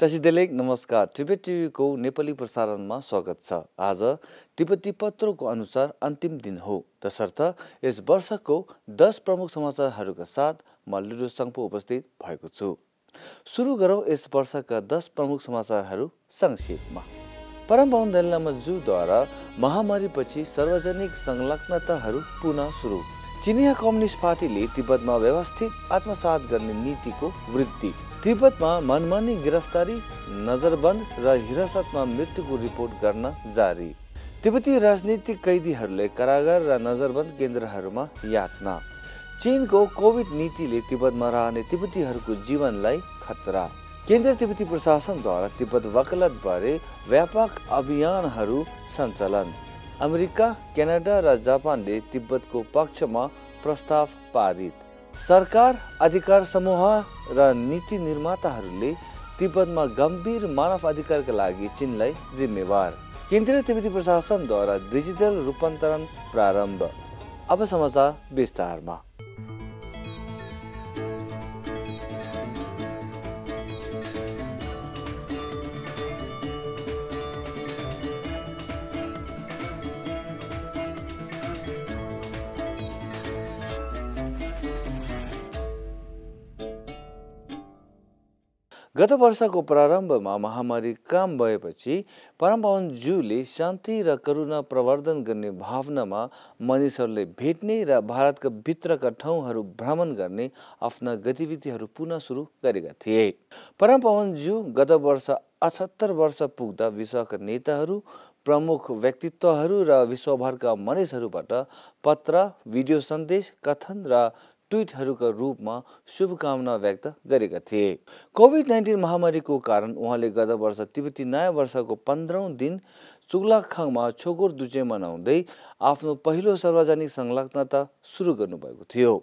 तसिदेलेक नमस्कार तिब्बत टिभीको नेपाली प्रसारणमा स्वागत छ। आज तिब्बती पत्रको अनुसार अन्तिम दिन हो, तसर्थ यस वर्षको 10 प्रमुख समाचारहरूका साथ म लिडो सङ्पो उपस्थित भएको छु। सुरु गरौँ यस वर्षका 10 प्रमुख समाचारहरू संक्षेपमा। परमभवन दलाईलामा जूद्वारा महामारीपछि सार्वजनिक संलग्नताहरू पुनः सुरु। चिनिया कम्युनिस्ट पार्टीले तिब्बतमा व्यवस्थित आत्मसात गर्ने नीतिको वृद्धि। तिब्बतमा मनमानी गिरफ्तारी, नजरबन्द र हिरासतमा मृत्युको रिपोर्ट गर्न जारी। तिब्बती राजनीतिक कैदीहरूले कारागार र नजरबन्द केन्द्रहरूमा यातना। चीनको कोभिड नीतिले तिब्बतमा रहने तिब्बतीहरूको जीवनलाई खतरा। केन्द्रीय तिब्बती प्रशासनद्वारा तिब्बत वकालतबारे व्यापक अभियानहरू सञ्चालन। अमेरिका, क्यानाडा र जापानले तिब्बतको पक्षमा प्रस्ताव पारित। सरकार, अधिकार समूह र नीति निर्माताहरूले तिब्बतमा गम्भीर मानव अधिकारका लागि चीनलाई जिम्मेवार। केन्द्रीय तिब्बती प्रशासनद्वारा डिजिटल रूपान्तरण प्रारम्भ। अब समाचार विस्तारमा। गत वर्षको प्रारम्भमा महामारी कम भएपछि परमभवन जूले शान्ति र करुणा प्रवर्धन गर्ने भावनामा मानिसहरूले भेट्ने र भारतका भित्रका ठाउँहरू भ्रमण गर्ने आफ्ना गतिविधिहरू पुनः सुरु गरेका थिए। परमभवन जू गत वर्ष 78 वर्ष पुग्दा विश्वका नेताहरू, प्रमुख व्यक्तित्वहरू र विश्वभरका मानिसहरूबाट पत्र, भिडियो सन्देश, कथन र ट्विटहरूका रूपमा शुभकामना व्यक्त गरेका थिए। कोभिड-19 महामारीको कारण उहाँले गत वर्ष तिब्बती नयाँ वर्षको 15औं दिन चुगलाखाङमा छोगोर दुजे मनाउँदै आफ्नो पहिलो सार्वजनिक संलग्नता सुरु गर्नुभएको थियो।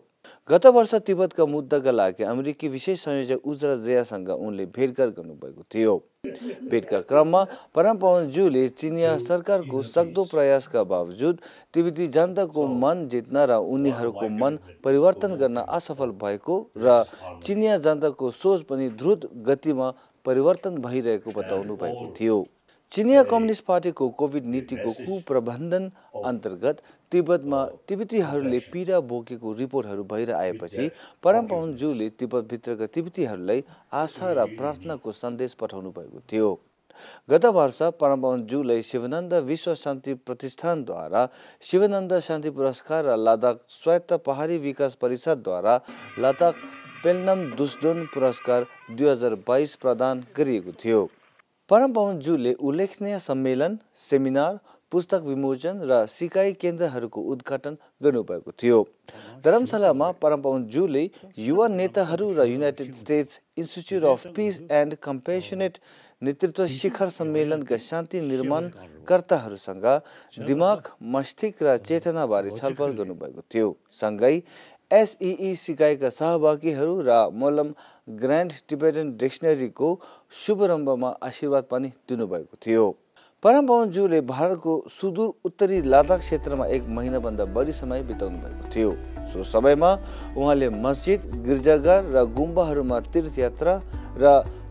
गत वर्ष तिब्बतका मुद्दाका लागि अमेरिकी विशेष संयोजक उजरा जयासँग उनले भेटघाट गर्नुभएको थियो। भेटका क्रममा परमभवन जूले चिनिया सरकारको सक्दो प्रयासका बावजुद तिब्बती जनताको मन जित्न र उनीहरूको मन परिवर्तन गर्न असफल भएको र चिनिया जनताको सोच पनि द्रुत गतिमा परिवर्तन भइरहेको बताउनु भएको थियो। चिनिया कम्युनिस्ट पार्टीको कोभिड नीतिको कुप्रबन्धन अन्तर्गत तिब्बतमा तिब्बतीहरूले पीडा बोकेको रिपोर्टहरू बाहिर आएपछि परमभवन जूले तिब्बतभित्रका तिब्बतीहरूलाई आशा र प्रार्थनाको सन्देश पठाउनु भएको थियो। गत वर्ष परमभवन जूलाई शिवानन्द विश्व शान्ति प्रतिष्ठानद्वारा शिवानन्द शान्ति पुरस्कार र लद्दाख स्वायत्त पहाडी विकास परिषदद्वारा लद्दाख पेल्नम दुस्दोन पुरस्कार 2022 प्रदान गरिएको थियो। परमभवन जूले उल्लेखनीय सम्मेलन, सेमिनार, पुस्तक विमोचन र सिकाइ केन्द्रहरूको उद्घाटन गर्नुभएको थियो। धर्मशालामा परमभवन जूले युवा नेताहरू र United States institute of peace and compassionate नेतृत्व शिखर सम्मेलनका शान्ति निर्माणकर्ताहरूसँग दिमाग, मस्तिष्क र चेतनाबारे छलफल गर्नुभएको थियो। सँगै एसईई सिकाइका सहभागीहरू र मोलम ग्रान्ड टिबेटन डिक्सनरीको शुभारम्भमा आशीर्वाद पनि दिनुभएको थियो। परमभवन जूले भारतको सुदूर उत्तरी लद्दाख क्षेत्रमा 1 महिनाभन्दा बढी समय बिताउनु भएको थियो। सो समयमा उहाँले मस्जिद, गिर्जाघर र गुम्बाहरूमा तीर्थयात्रा र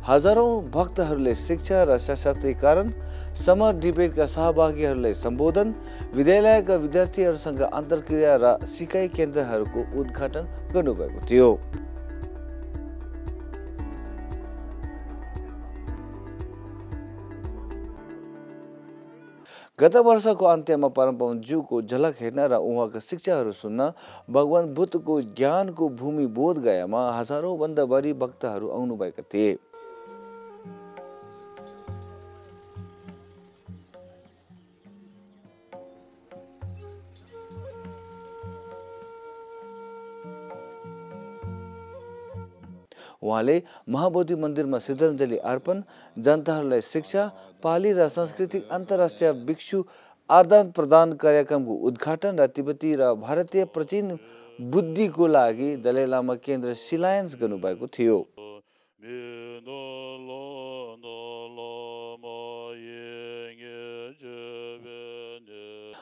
हजारौं भक्तहरूले शिक्षा र सशक्तिकरण, समर डिबेटका सहभागीहरूलाई सम्बोधन, विद्यालयका विद्यार्थीहरूसँग अन्तर्क्रिया र सिकाइ केन्द्रहरूको उद्घाटन गर्नुभएको थियो। गत वर्षको अन्त्यमा परमभवन जूको झलक हेर्न र उहाँका शिक्षाहरू सुन्न भगवान बुद्धको ज्ञानको भूमि बोधगयामा हजारौं भन्दा बढी भक्तहरू आउनुभएका थिए। उहाँले महाबोधि मन्दिरमा श्रद्धाञ्जली अर्पण, जनताहरूलाई शिक्षा, पाली र सांस्कृतिक अन्तर्राष्ट्रिय भिक्षु आदान प्रदान कार्यक्रमको उद्घाटन र तिब्बती र भारतीय प्राचीन बुद्धिको लागि दलाई लामा केन्द्र शिलान्यास गर्नुभएको थियो।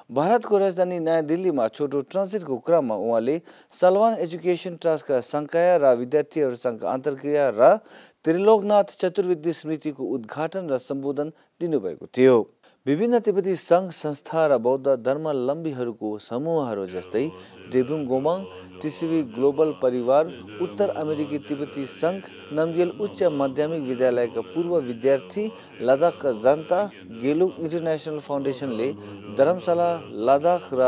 भारतको राजधानी नयाँ दिल्लीमा छोटो ट्रान्जिटको क्रममा उहाँले सलवान एजुकेसन ट्रस्टका संकाय र विद्यार्थीहरूसँग अन्तर्क्रिया र त्रिलोकनाथ चतुर्वेदी स्मृतिको उद्घाटन र सम्बोधन दिनुभएको थियो। विभिन्न तिब्बती सङ्घ संस्था र बौद्ध धर्मावलम्बीहरूको समूहहरू जस्तै डेबुङ गोमाङ, टिसिबी ग्लोबल परिवार, उत्तर अमेरिकी तिब्बती सङ्घ, नामग्याल उच्च माध्यमिक विद्यालयका पूर्व विद्यार्थी, लद्दाखका जनता, गेलुक इन्टरनेसनल फाउन्डेसनले धर्मशाला लद्दाख र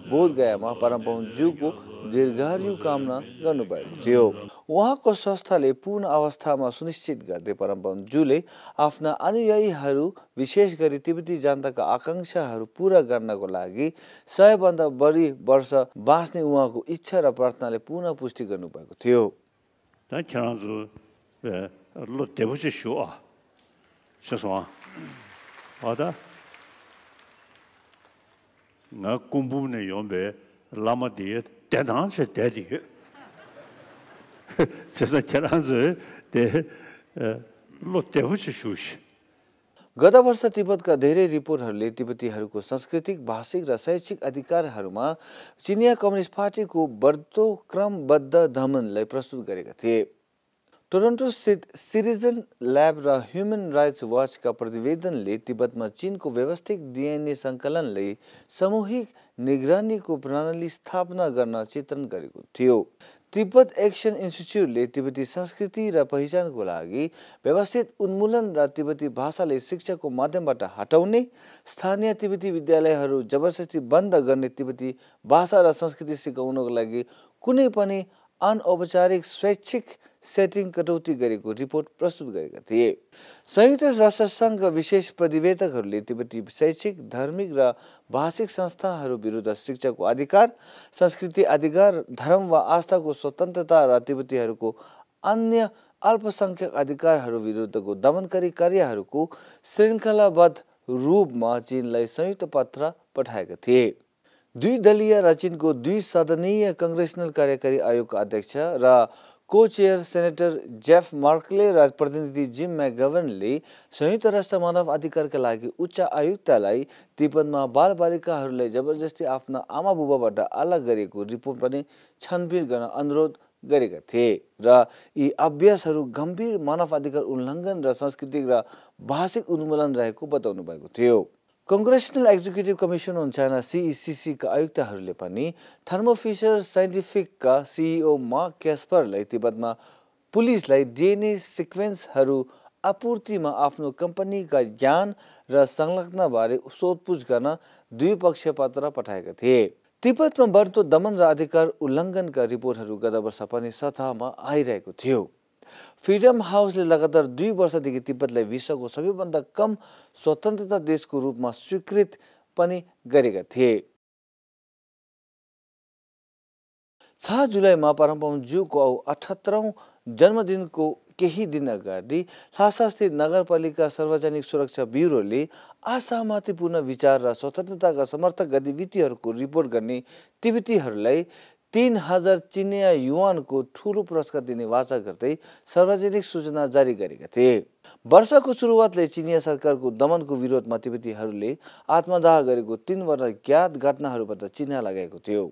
बोधगयामा परमपावन ज्यूको दीर्घायु कामना गर्नुभएको थियो। उहाँको संस्थाले पूर्ण अवस्थामा सुनिश्चित गर्दै परमपावन ज्यूले आफ्ना अनुयायीहरू विशेष गरी तिब्बती जनताका आकांक्षाहरू पूरा गर्नको लागि 100 भन्दा बढी वर्ष बाँच्ने उहाँको इच्छा र प्रार्थनाले पुनः पुष्टि गर्नुभएको थियो। गत वर्ष तिब्बतका धेरै रिपोर्टहरूले तिब्बतीहरूको सांस्कृतिक, भाषिक र शैक्षिक अधिकारहरूमा चिनिया कम्युनिस्ट पार्टीको बढ्दो क्रमबद्ध दमनलाई प्रस्तुत गरेका थिए। टोरन्टो स्थित सिटिजन ल्याब र ह्युमन राइट्स वाचका प्रतिवेदनले तिब्बतमा चीनको व्यवस्थित DNA सङ्कलनले सामूहिक निगरानीको प्रणाली स्थापना गर्न चित्रण गरेको थियो। तिब्बत एक्सन इन्स्टिच्युटले तिब्बती संस्कृति र पहिचानको लागि व्यवस्थित उन्मूलन र तिब्बती भाषालाई शिक्षाको माध्यमबाट हटाउने, स्थानीय तिब्बती विद्यालयहरू जबरजस्ती बन्द गर्ने, तिब्बती भाषा र संस्कृति सिकाउनको लागि कुनै पनि अनौपचारिक स्वैच्छिक सेटिङ कटौती गरेको रिपोर्ट प्रस्तुत गरेका थिए। संयुक्त राष्ट्र सङ्घका विशेष प्रतिवेदकहरूले तिब्बती शैक्षिक, धार्मिक र भाषिक संस्थाहरू विरुद्ध शिक्षाको अधिकार, संस्कृति अधिकार, धर्म वा आस्थाको स्वतन्त्रता र तिब्बतीहरूको अन्य अल्पसङ्ख्यक अधिकारहरू विरुद्धको दमनकारी कार्यहरूको श्रृङ्खलाबद्ध रूपमा चीनलाई संयुक्त पत्र पठाएका थिए। द्विदलीय र चीनको द्विसदनीय काङ्ग्रेसनल कार्यकारी आयोगका अध्यक्ष र को-चेयर सेनेटर जेफ मार्कले र प्रतिनिधि जिम मैगभनले संयुक्त राष्ट्र मानव अधिकारका लागि उच्च आयुक्तलाई तिब्बतमा बालबालिकाहरूलाई जबरजस्ती आफ्ना आमा बुबाबाट अलग गरेको रिपोर्ट पनि छानबिन गर्न अनुरोध गरेका थिए र यी अभ्यासहरू गम्भीर मानव अधिकार उल्लङ्घन र सांस्कृतिक र भाषिक उन्मूलन रहेको बताउनु भएको थियो। Congressional executive commission on China CECC का आयुक्तहरूले पनि थर्मो फिशर साइन्टिफिकका CEO मार्क क्यास्परलाई तिब्बतमा पुलिसलाई DNA सिक्वेन्सहरू आपूर्तिमा आफ्नो कम्पनीका ज्ञान र संलग्नबारे सोधपुछ गर्न द्विपक्षीय पत्र पठाएका थिए। तिब्बतमा बढ्दो दमन र अधिकार उल्लङ्घनका रिपोर्टहरू गत वर्ष पनि सतहमा आइरहेको थियो। फ्रिडम हाउसले लगातार 2 वर्षदेखि तिब्बतलाई विश्वको सबैभन्दा कम स्वतन्त्रता देशको रूपमा स्वीकृत पनि गरेका थिए। 6 जुलाईमा परमपावन ज्यूको 78औं जन्मदिनको केही दिन अगाडि ल्हासास्थित नगरपालिका सार्वजनिक सुरक्षा ब्युरोले असहमतिपूर्ण विचार र स्वतन्त्रताका समर्थक गतिविधिहरूको रिपोर्ट गर्ने तिब्बतीहरूलाई 3000 चिनिया युवानको ठूलो पुरस्कार दिने वाचा गर्दै सार्वजनिक सूचना जारी गरेका थिए। वर्षको सुरुवातले चिनिया सरकारको दमनको विरोधमा तिब्बतीहरूले आत्मदाह गरेको 3 वटा ज्ञात घटनाहरूबाट चिन्ह लगाएको थियो।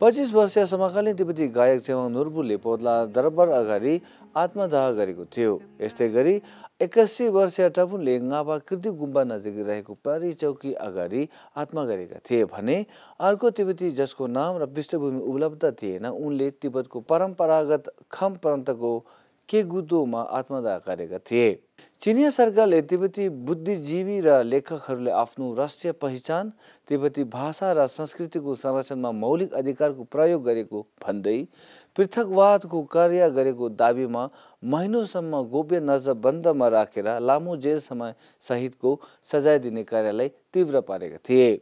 25 वर्षीय समकालीन तिब्बती गायक चेवाङ नोर्बुले पौधला दरबार अगाडि आत्मदाह गरेको थियो। यस्तै गरी 81 वर्षीय टपुनले गाबा कृति गुम्बा नजिक रहेको पारी चौकी अगाडि आत्मा गरेका थिए भने अर्को तिब्बती जसको नाम र पृष्ठभूमि उपलब्ध थिएन, उनले तिब्बतको परम्परागत खम प्रान्तको केगुदोमा आत्मदाह गरेका थिए। चिनिया सरकारले तिब्बती बुद्धिजीवी र लेखकहरूले आफ्नो राष्ट्रिय पहिचान, तिब्बती भाषा र संस्कृतिको संरक्षणमा मौलिक अधिकारको प्रयोग गरेको भन्दै पृथकवादको कार्य गरेको दाबीमा महिनौसम्म गोप्य नजरबन्दमा राखेर लामो जेल समय सहितको सजाय दिने कार्यलाई तीव्र पारेका थिए।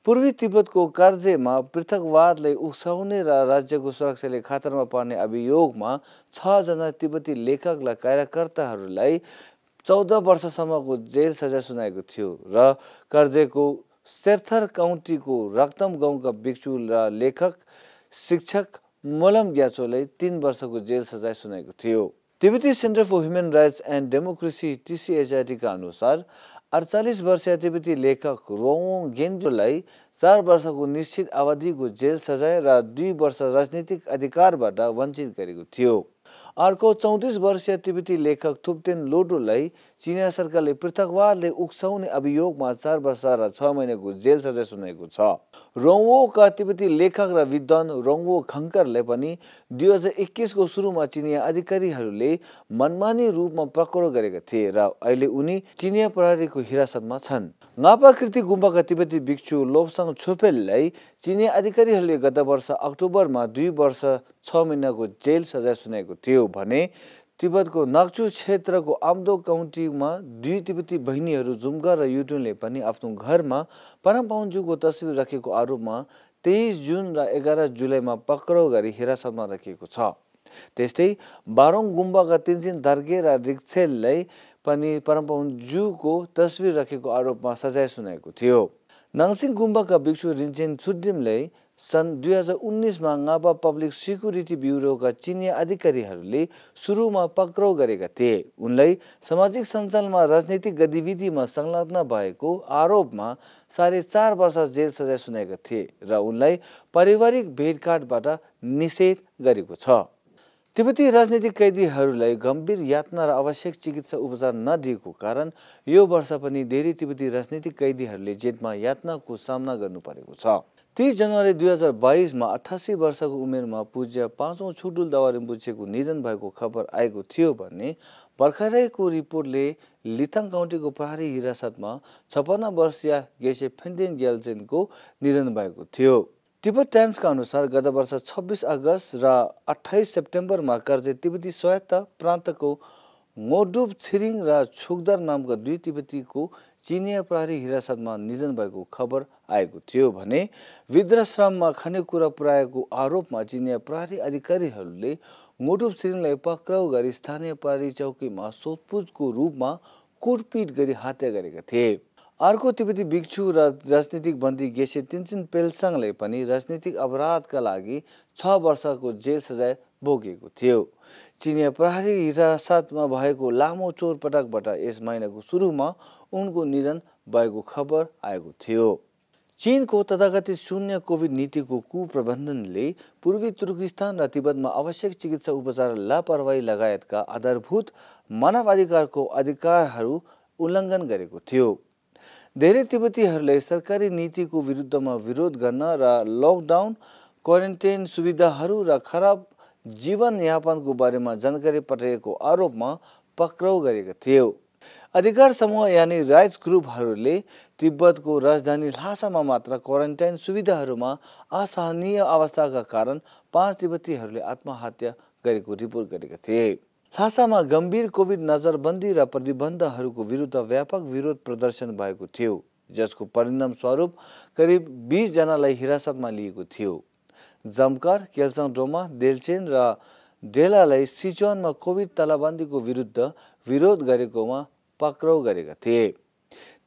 पूर्वी तिब्बतको कार्यमा पृथकवादलाई उक्साउने र राज्यको सुरक्षाले खतरामा पर्ने अभियोगमा 6 जना तिब्बती लेखक र कार्यकर्ताहरूलाई 14 वर्षसम्मको जेल सजाय सुनाएको थियो र कर्जेको सेर्थर काउन्टीको रक्तम गाउँका भिक्षु र लेखक शिक्षक मोलम ग्याचोलाई 3 वर्षको जेल सजाय सुनाएको थियो। तिब्बती centre for human rights and democracy TCHRT का अनुसार 48 वर्षीय तिब्बती लेखक रोङ गेन्डोलाई 4 वर्षको निश्चित अवधिको जेल सजाय र 2 वर्ष राजनीतिक अधिकारबाट वञ्चित गरेको थियो। अर्को 34 वर्षीय तिब्बती लेखक थुप्तेन लोटोलाई चिनिया सरकारले पृथकवादले उक्साउने अभियोगमा 4 वर्ष र 6 महिनाको जेल सजाय सुनाएको छ। रोङ्वोका तिब्बती लेखक र विद्वान रोङ्वो खङ्करले पनि 2021 को सुरुमा चिनिया अधिकारीहरूले मनमानी रूपमा पक्राउ गरेका थिए र अहिले उनी चिनिया प्रहरीको हिरासतमा छन्। ङापा कृति गुम्बाका तिब्बती भिक्षु लोब्साङ छोपेललाई चिनिया अधिकारीहरूले गत वर्ष अक्टोबरमा 2 वर्ष 6 महिनाको जेल सजाय सुनाएको थियो भने तिब्बतको नाक्चु क्षेत्रको आम्दो काउन्टीमा 2 तिब्बती बहिनीहरू जुम्गा र युटुनले पनि आफ्नो घरमा परमपाउन्जुको तस्बिर राखेको आरोपमा 23 जुन र 11 जुलाईमा पक्राउ गरी हिरासतमा राखिएको छ। त्यस्तै बारोङ गुम्बाका तेन्जिन दार्गे र रिक्सेललाई पनि परमपाउन्जुको तस्बिर राखेको आरोपमा सजाय सुनाएको थियो। नाङसिङ गुम्बाका भिक्षु रिन्चेन छुड्रिमलाई सन् 2019 मा ङापा पब्लिक सिक्युरिटी ब्युरोका चिनिया अधिकारीहरूले सुरुमा पक्राउ गरेका थिए। उनलाई सामाजिक सञ्जालमा राजनैतिक गतिविधिमा संलग्न भएको आरोपमा 4.5 वर्ष जेल सजाय सुनाएका थिए र उनलाई पारिवारिक भेटघाटबाट निषेध गरेको छ। तिब्बती राजनीतिक कैदीहरूलाई गम्भीर यातना र आवश्यक चिकित्सा उपचार नदिएको कारण यो वर्ष पनि धेरै तिब्बती राजनीतिक कैदीहरूले जेलमा यातनाको सामना गर्नु परेको छ। 30 जनवरी 2022 मा 88 वर्षको उमेरमा पूज्य 5औं छुटुल दावा रिम्पोछेको निधन भएको खबर आएको थियो भने भर्खरैको रिपोर्टले लिथाङ काउन्टीको प्रहरी हिरासतमा 56 वर्षीय गेशे फेन्डेन ग्याल्जेनको निधन भएको थियो। तिब्बत टाइम्सका अनुसार गत वर्ष 26 अगस्त र 28 सेप्टेम्बरमा कर्जे तिब्बती स्वायत्त प्रान्तको मोडुप छिरिङ र छुकदार नामका 2 तिब्बतीको चिनिया प्रहरी हिरासतमा निधन भएको खबर आएको थियो भने वृद्धाश्रममा खानेकुरा पुर्याएको आरोपमा चिनिया प्रहरी अधिकारीहरूले मोडुप छिरिङलाई पक्राउ गरी स्थानीय प्रहरी चौकीमा सोधपुछको रूपमा कुटपिट गरी हत्या गरेका थिए। अर्को तिब्बती भिक्षु र राजनीतिक बन्दी गेशे तेन्जिन पेल्साङले पनि राजनीतिक अपराधका लागि 6 वर्षको जेल सजाय भोगेको थियो। चिनिया प्रहरी हिरासतमा भएको लामो चोरपटकबाट यस महिनाको सुरुमा उनको निधन भएको खबर आएको थियो। चीनको तथाकथित शून्य कोभिड नीतिको कुप्रबन्धनले पूर्वी तुर्किस्तान र तिब्बतमा आवश्यक चिकित्सा उपचार लापरवाही लगायतका आधारभूत मानवाधिकारको अधिकारहरू उल्लङ्घन गरेको थियो। धेरै तिब्बतीहरूले सरकारी नीतिको विरुद्धमा विरोध गर्न र लकडाउन, क्वारेन्टाइन सुविधाहरू र खराब जीवनयापनको बारेमा जानकारी पठाएको आरोपमा पक्राउ गरेका थियो। अधिकार समूह यानी राइट्स ग्रुपहरूले तिब्बतको राजधानी ल्हासामा मात्र क्वारेन्टाइन सुविधाहरूमा असहनीय अवस्थाका कारण 5 तिब्बतीहरूले आत्महत्या गरेको रिपोर्ट गरेका थिए। ल्हासामा गम्भीर कोभिड नजरबन्दी र प्रतिबन्धहरूको विरुद्ध व्यापक विरोध प्रदर्शन भएको थियो, जसको परिणाम स्वरूप करिब 20 जनालाई हिरासतमा लिएको थियो। जमकार, केल्साङडोमा, देल्चेन र डेलालाई सिचुवानमा कोभिड तालाबन्दीको विरुद्ध विरोध गरेकोमा पक्राउ गरेका थिए।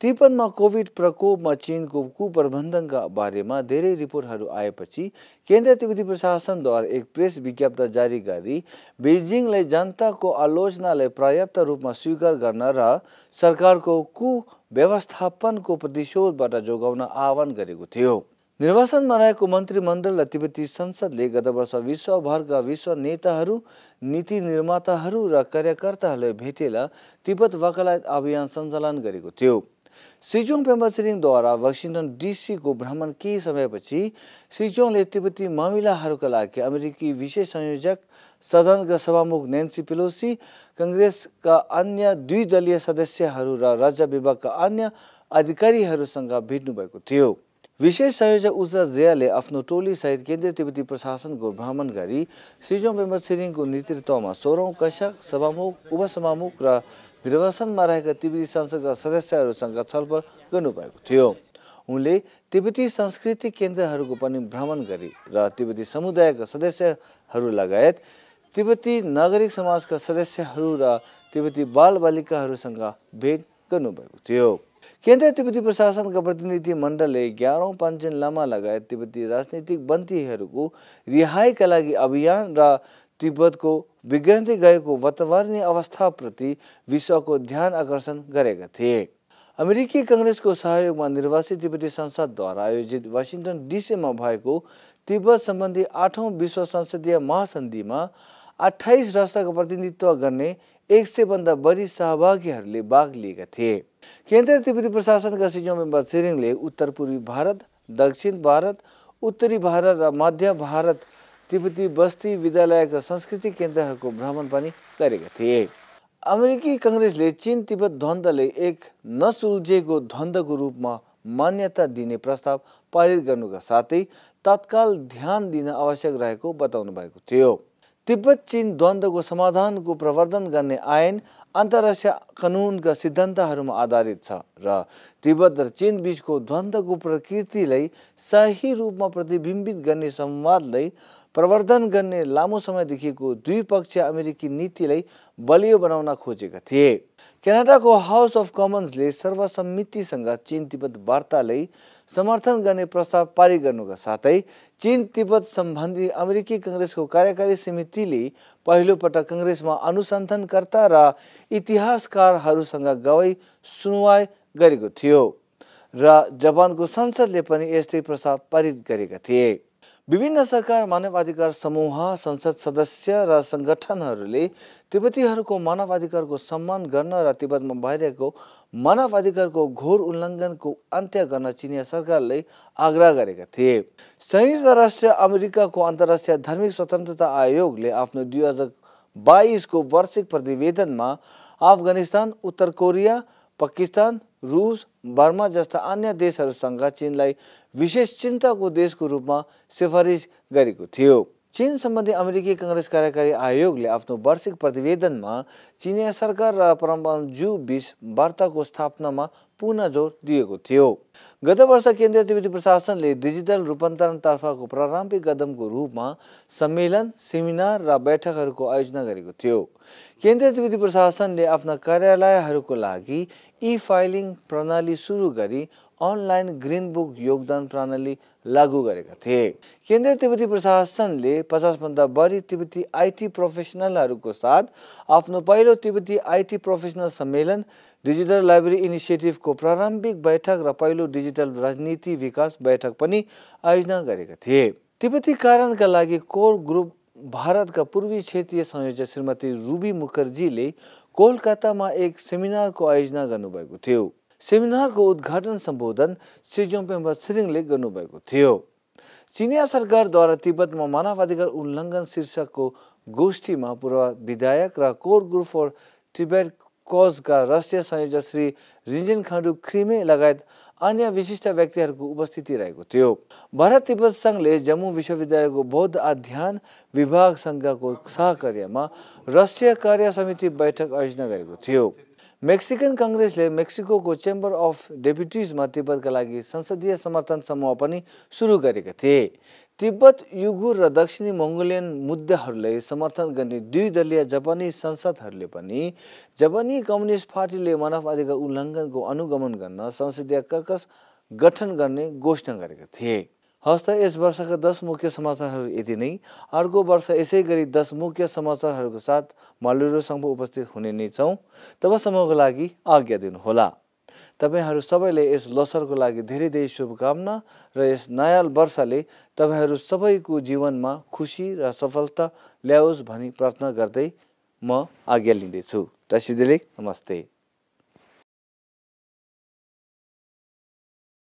तिब्बतमा कोभिड प्रकोपमा चीनको कुप्रबन्धनका बारेमा धेरै रिपोर्टहरू आएपछि केन्द्रीय तिब्बती प्रशासनद्वारा एक प्रेस विज्ञप्ति जारी गरी बेजिङलाई जनताको आलोचनालाई पर्याप्त रूपमा स्वीकार गर्न र सरकारको कुव्यवस्थापनको प्रतिशोधबाट जोगाउन आह्वान गरेको थियो। निर्वाचनमा रहेको मन्त्रीमण्डल र तिब्बती संसदले गत वर्ष विश्वभरका विश्व नेताहरू, नीति निर्माताहरू र कार्यकर्ताहरूलाई भेटेर तिब्बत वकालत अभियान सञ्चालन गरेको थियो। सिजोङ पेम्बा छिरिङद्वारा वासिङ्टन डिसी को भ्रमण केही समयपछि सिजोङले तिब्बती मामिलाहरूका लागि अमेरिकी विशेष संयोजक, सदनका सभामुख नेन्सी पेलोसी, कांग्रेसका अन्य 2 दलीय सदस्यहरू र राज्य विभागका अन्य अधिकारीहरूसँग भेट्नु भएको थियो। विशेष संयोजक उजरा जयाले आफ्नो टोली सहित केन्द्रीय तिब्बती प्रशासनको भ्रमण गरी सिजोङ पेम्बा छिरिङको नेतृत्वमा 16औं कक्षक, सभामुख, उपसभामुख र निर्वाचनमा रहेका तिब्बती संसदका सदस्यहरूसँग छलफल गर्नुभएको थियो। उनले तिब्बती सांस्कृतिक केन्द्रहरूको पनि भ्रमण गरे र तिब्बती समुदायका सदस्यहरू लगायत तिब्बती नागरिक समाजका सदस्यहरू र तिब्बती बालबालिकाहरूसँग भेट गर्नुभएको थियो। केन्द्रीय तिब्बती प्रशासनका प्रतिनिधि मण्डलले 11औं पाञ्चेन लामा लगायत तिब्बती राजनीतिक बन्दीहरूको रिहाईका लागि अभियान र तिब्बतको बिग्रँदै गएको वातावरणीय अवस्थाप्रति विश्वको ध्यान आकर्षण गरेका थिए। अमेरिकी कांग्रेसको सहयोगमा निर्वाचित तिब्बती संसदद्वारा आयोजित वासिङ्टन डिसीमा भएको तिब्बत सम्बन्धी 8औं विश्व संसदीय महासन्धिमा 28 राष्ट्रको प्रतिनिधित्व गर्ने 100 भन्दा बढी सहभागीहरूले भाग लिएका थिए। केन्द्रीय तिब्बती प्रशासनका सिजोङ छिरिङले उत्तर पूर्वी भारत, दक्षिण भारत, उत्तरी भारत र मध्य भारत तिब्बती बस्ती विद्यालयका सांस्कृतिक केन्द्रहरूको भ्रमण पनि गरेका थिए। अमेरिकी कांग्रेसले चीन तिब्बत द्वन्द्वले एक नसुल्झेको द्वन्द्वको रूपमा मान्यता दिने प्रस्ताव पारित गर्नुका साथै तत्काल ध्यान दिन आवश्यक रहेको बताउनु भएको थियो। तिब्बत चीन द्वन्द्वको समाधानको प्रवर्धन गर्ने ऐन अन्तर्राष्ट्रिय कानुनका सिद्धान्तहरूमा आधारित छ र तिब्बत र चीन बीचको द्वन्द्वको प्रकृतिलाई सही रूपमा प्रतिबिम्बित गर्ने संवादलाई प्रवर्धन गर्ने लामो समयदेखिको द्विपक्षीय अमेरिकी नीतिलाई बलियो बनाउन खोजेका थिए। क्यानाडाको हाउस अफ कमन्सले सर्वसम्मतिसँग चीन तिब्बत वार्तालाई समर्थन गर्ने प्रस्ताव पारित गर्नुका साथै चीन तिब्बत सम्बन्धी अमेरिकी कांग्रेसको कार्यकारी समितिले पहिलो पटक कांग्रेसमा अनुसन्धानकर्ता र इतिहासकारहरूसँग गवाई सुनवाई गरेको थियो र जापानको संसदले पनि यस्तै प्रस्ताव पारित गरेका थिए। विभिन्न सरकार, मानवाधिकार समूह, संसद सदस्य र संगठनहरूले तिब्बतीहरूको मानवाधिकारको सम्मान गर्न र तिब्बतमा भइरहेको मानवाधिकारको घोर उल्लङ्घनको अन्त्य गर्न चिनिया सरकारलाई आग्रह गरेका थिए। संयुक्त राष्ट्र अमेरिकाको अन्तर्राष्ट्रिय धार्मिक स्वतन्त्रता आयोगले आफ्नो 2022 को वार्षिक प्रतिवेदनमा अफगानिस्तान, उत्तर कोरिया, पाकिस्तान, रूस, बर्मा जस्ता अन्य देशहरूसँग चीनलाई विशेष चिन्ताको देशको रूपमा सिफारिस गरेको थियो। चीन सम्बन्धी अमेरिकी कांग्रेस कार्यकारी आयोगले आफ्नो वार्षिक प्रतिवेदनमा चिनिया सरकार र परमाणु बीच वार्ताको स्थापनामा पुनः जोड दिएको थियो। गत वर्ष केन्द्रीय तिब्बती प्रशासनले डिजिटल रूपान्तरणतर्फको प्रारम्भिक कदमको रूपमा सम्मेलन, सेमिनार र बैठकहरूको आयोजना गरेको थियो। केन्द्रीय तिब्बती प्रशासनले आफ्ना कार्यालयहरूको लागि ई-फाइलिङ प्रणाली सुरु गरी अनलाइन ग्रीन बुक योगदान प्रणाली लागू गरेका थिए। केन्द्रीय तिब्बती प्रशासनले 50 भन्दा बढी तिब्बती आईटी प्रोफेसनलहरूको साथ आफ्नो पहिलो तिब्बती आईटी प्रोफेसनल सम्मेलन, डिजिटल लाइब्रेरी इनिसिएटिभको प्रारम्भिक बैठक र पहिलो डिजिटल राजनीति विकास बैठक पनि आयोजना गरेका थिए। तिब्बती कारणका लागि कोर ग्रुप भारतका पूर्वी क्षेत्रीय संयोजक श्रीमती रूबी मुखर्जीले कोलकातामा एक सेमिनारको आयोजना गर्नुभएको थियो। सेमिनारको उद्घाटन सम्बोधन सिजोङ छिरिङले गर्नुभएको थियो। चिनिया सरकारद्वारा तिब्बतमा मानवाधिकार उल्लङ्घन शीर्षकको गोष्ठीमा पूर्व विधायक र कोर ग्रुप फर तिब्बत कजका राष्ट्रिय संयोजक श्री रिन्जेन खाडु ख्रिमे लगायत अन्य विशिष्ट व्यक्तिहरूको उपस्थिति रहेको थियो। भारत तिब्बत संघले जम्मू विश्वविद्यालयको बौद्ध अध्ययन विभागसँगको सहकार्यमा राष्ट्रिय कार्य समिति बैठक आयोजना गरेको थियो। मेक्सिकन कांग्रेसले मेक्सिकोको चेम्बर अफ डेपुटिजमा तिब्बतका लागि संसदीय समर्थन समूह पनि सुरु गरेका थिए। तिब्बत, युगुर र दक्षिणी मङ्गोलियन मुद्दाहरूलाई समर्थन गर्ने द्विदलीय जापानी संसदहरूले पनि जापानी कम्युनिस्ट पार्टीले मानवाधिकार उल्लङ्घनको अनुगमन गर्न संसदीय कक्ष गठन गर्ने घोषणा गरेका थिए। हस्त यस वर्षका 10 मुख्य समाचारहरू यति नै। अर्को वर्ष यसै गरी 10 मुख्य समाचारहरूको साथ मलुरोसँग उपस्थित हुने नै छौँ। तबसम्मको लागि आज्ञा दिनुहोला। तपाईहरू सबैले यस लोसरको लागि धेरै धेरै शुभकामना र यस नयाँ वर्षले तपाईहरू सबैको जीवनमा खुशी र सफलता ल्याओस् भनी प्रार्थना गर्दै म आज्ञा लिँदैछु। तसिदिले नमस्ते।